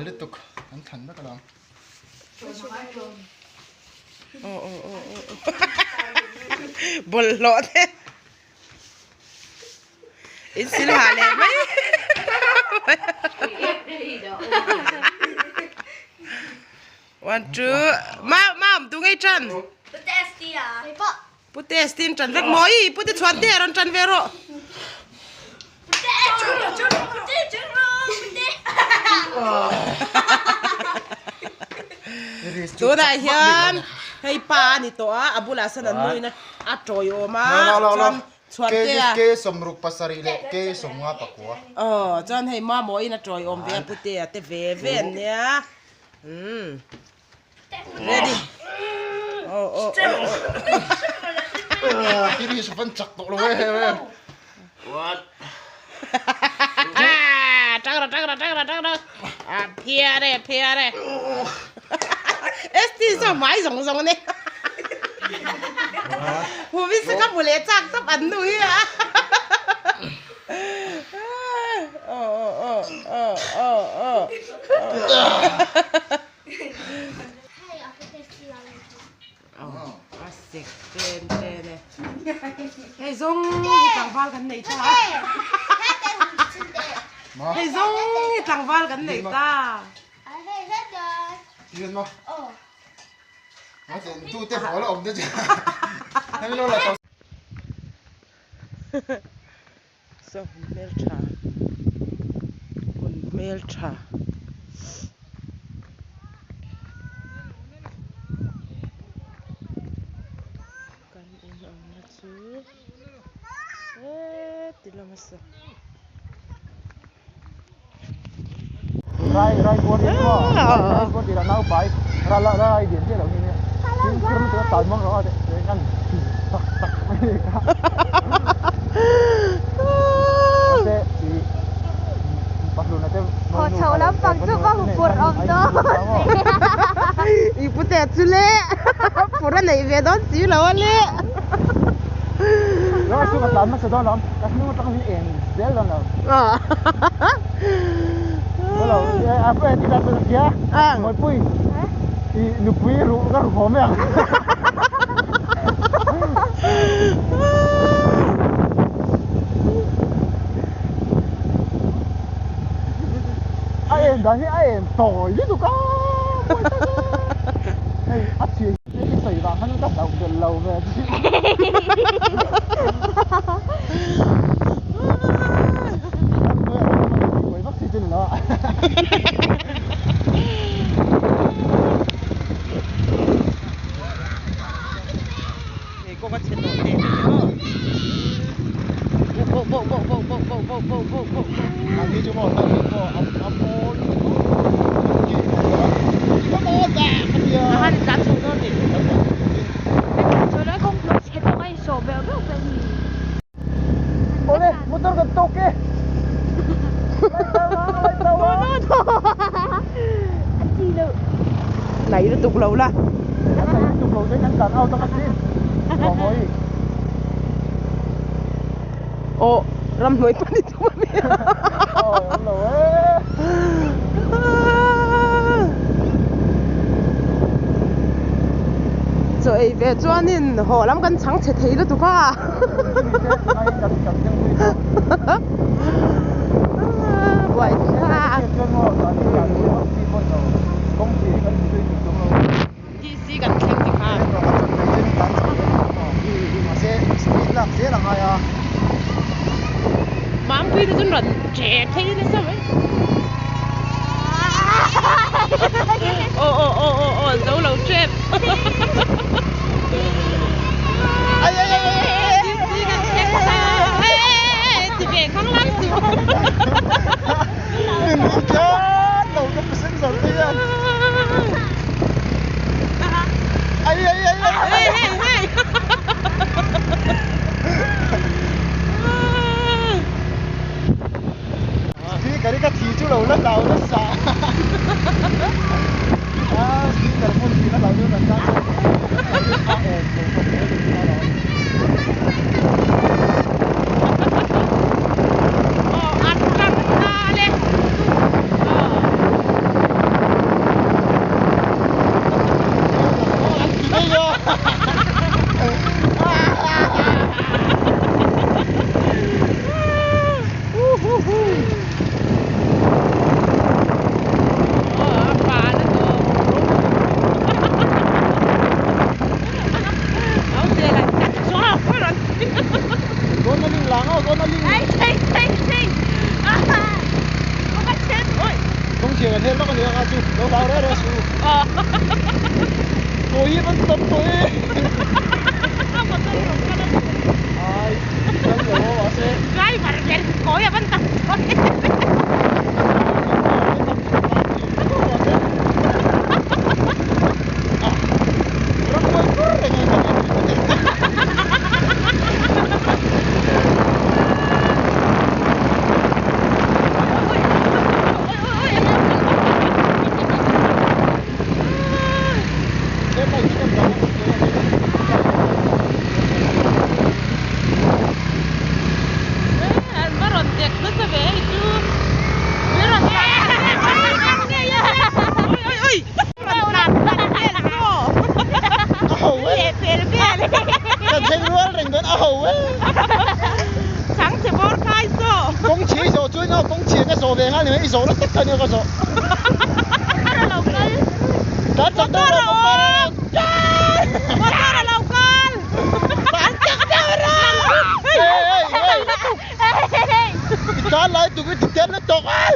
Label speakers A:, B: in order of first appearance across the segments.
A: lutuk an thlan vek alawm.
B: Aw aw aw aw bawlhhlawh te in sil ha leh mai one two mau mau tu ngei tan Pu test in tan vek maw i pu te chhuan te a rawn tan ve rawh. Tunah hian hei pa a ni tawh a a bulah sawn an nuin a tawi awm a chuan chhuan te a
A: K sawmruk pasarih leh K sawmnga pakua.
B: Aw chuan hei mamawhin a tawi awm ve a pu te a te ve ve an nia umm. Ready. Oh, oh, oh, oh.
A: Kiri sa fan chak tawh lo e he. What?
B: Tang ra tang ra tang ra tang ra. À phia re phia re. ST sao mai zong zong ne. Hu vi sa ka mule chak tap an nu hi a. Oh oh oh oh oh oh. A sek ten ten e. Hei zawng hi tlangval kan nei ta. Hei zawng hi tlangval kan nei ta. Saw hun hmeltha hun hmeltha kan in awmna chu heti lama saw.
C: Chho lampang chu ka huphurh awm dawn
B: I pu te chu le phur a neih ve dawn si lo a le.
A: A en dan hi a en tawi lutuk a mawi tak a hei a chhi i sawi vang khan ka hlauh belh lo ve chi vak chi chu ni lo a.
B: Hei kawng a chhe tawh teh mai ni maw. Boh boh boh boh boh boh boh boh boh boh boh.
A: An hi chu maw tan hi maw a a mawi ka maw tak a nia.
B: A han tlan chho dawn ni.
C: Chu lai kawng pawh chhe tawh a insawh beuh beuh pawh a ni.
A: Awle motor kan tawk e.
C: A chi loh.
B: Nai lutuk lo la.
A: Nai lutuk lo chuan kan tlan out ang asin. Mawi.
B: Aw ramhnuai pawh ni tum a ni.
A: Aw awm lo e.
B: Chaw ei ve chuanin haw lam kan chhang chhe thei lutuk a. Buai thlak. DC kan thleng ti kha. Mampui te chuan rawn che phei nasa mai. Aw aw aw aw aw zo lo tep.
A: Ai ai ai ai.
B: DC kan thleng ta. Ti ve khang lang chu.
A: Min hmu tlat lo ka passenger te hian. Ai ai ai ai.
B: Hey hey hey.
A: Speaker hi ka thi chu lo la hlau nasa. A speaker hmun thi la hlau chu kan tan chuan a awm lo ka hmu a ni. Kawngchhia kan hel vak a ni ang a chu lo hlau reng reng suh u. Kawi hi kan tam tawh e. Ai kal lo aw mahse.
B: Driver ber kawi a van tam tawh e.
A: Ramhuai pur reng a kan en ringawt e.
B: An va rawn dek nasa ve hei chu min rawn oi oi rawn tlan tlan vel chaw
A: A ho e
B: leh fel vel
A: ka thleng rual reng dawn a ho e
B: chang che bawr khai chaw
A: kawng chhia i zawh chuan aw kawng chhia ka zawh ve nghal ni mai i zawh na tak kha nia ka zawh
C: Motor a lo kal
A: tlan chak deuh rawh motor a lo kal
B: motor a lo kal
A: tlan chak deuh rawh hey hey hey i tlan lai tuk i ti tel lutuk ai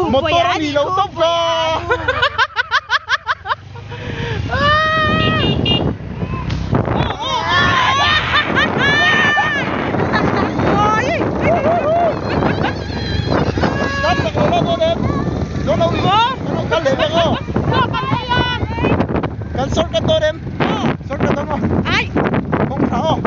A: Motor a ni lo tawp ka. Start tak lo la dawn em? Dawn lo ni. Kan lo kal leh vek aw. Kan shortcut dawn em? Shortcut dawn aw. Kawng tha aw.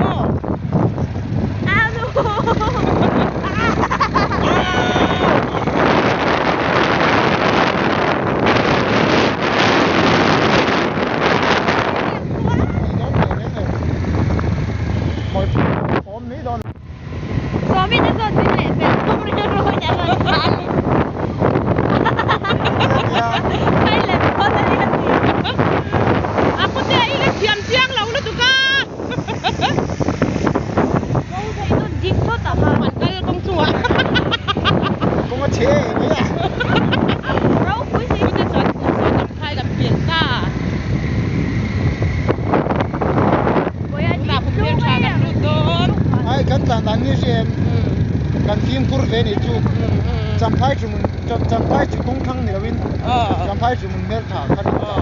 A: Kawng a chhe em mai a. Ai kan tlan dan ni hriat kan fimkhur ve nih chu Champhai chu mun Champhai chu kawng thlang ni lovin Champhai chu mun hmeltha kha ni ta.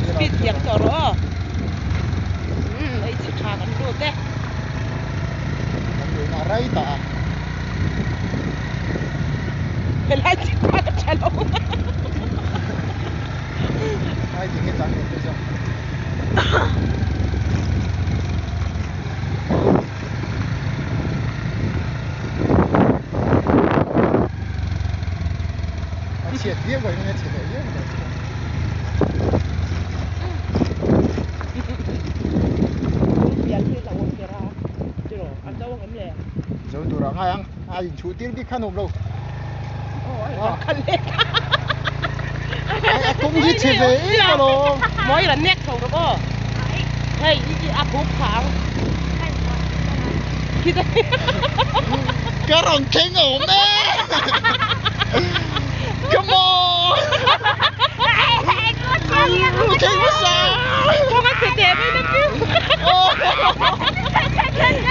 B: Speed hiam tawh rawh aw. Ei chi tha kan lut e.
A: Kan luhna a rai ta a.
B: Helai chi tha ka tha lo.
A: Ai ti nge tan leh te zawk. A chhiat viau ka ring a chhe leh viau mai chu. Zo tur ah ngai ang a inchhuh tir bik kha nuam lo. A kawng hi chhe ve em alawm.
B: Mawi ran nek tho rawh aw. Hei i a buk phah ang.
A: Ka rawn thleng awm e. Come on. Thleng hmasa.
B: Kawng a chhe teh mai na piu.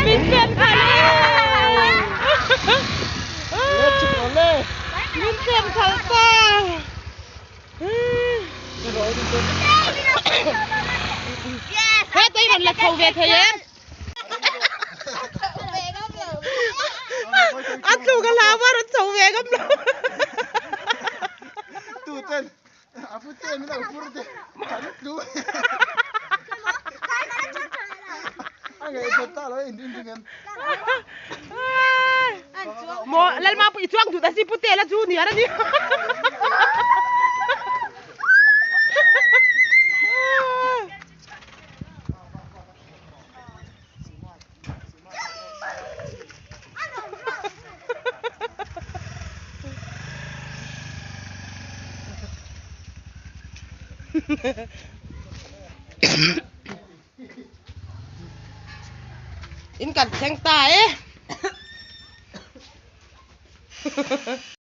B: Min chen khalh e. Min chen khalh ta. He tei rawn la chho ve thei em? A tluk a hlau a rawn chho ve ngam lo.
A: Tu ten a pu te min lo pur te kan tlu. A ngaih that ta lo in in em.
B: Maw Lalma pawh i chuang duh ta si Pute la chu ni a ni. In kan thleng ta e.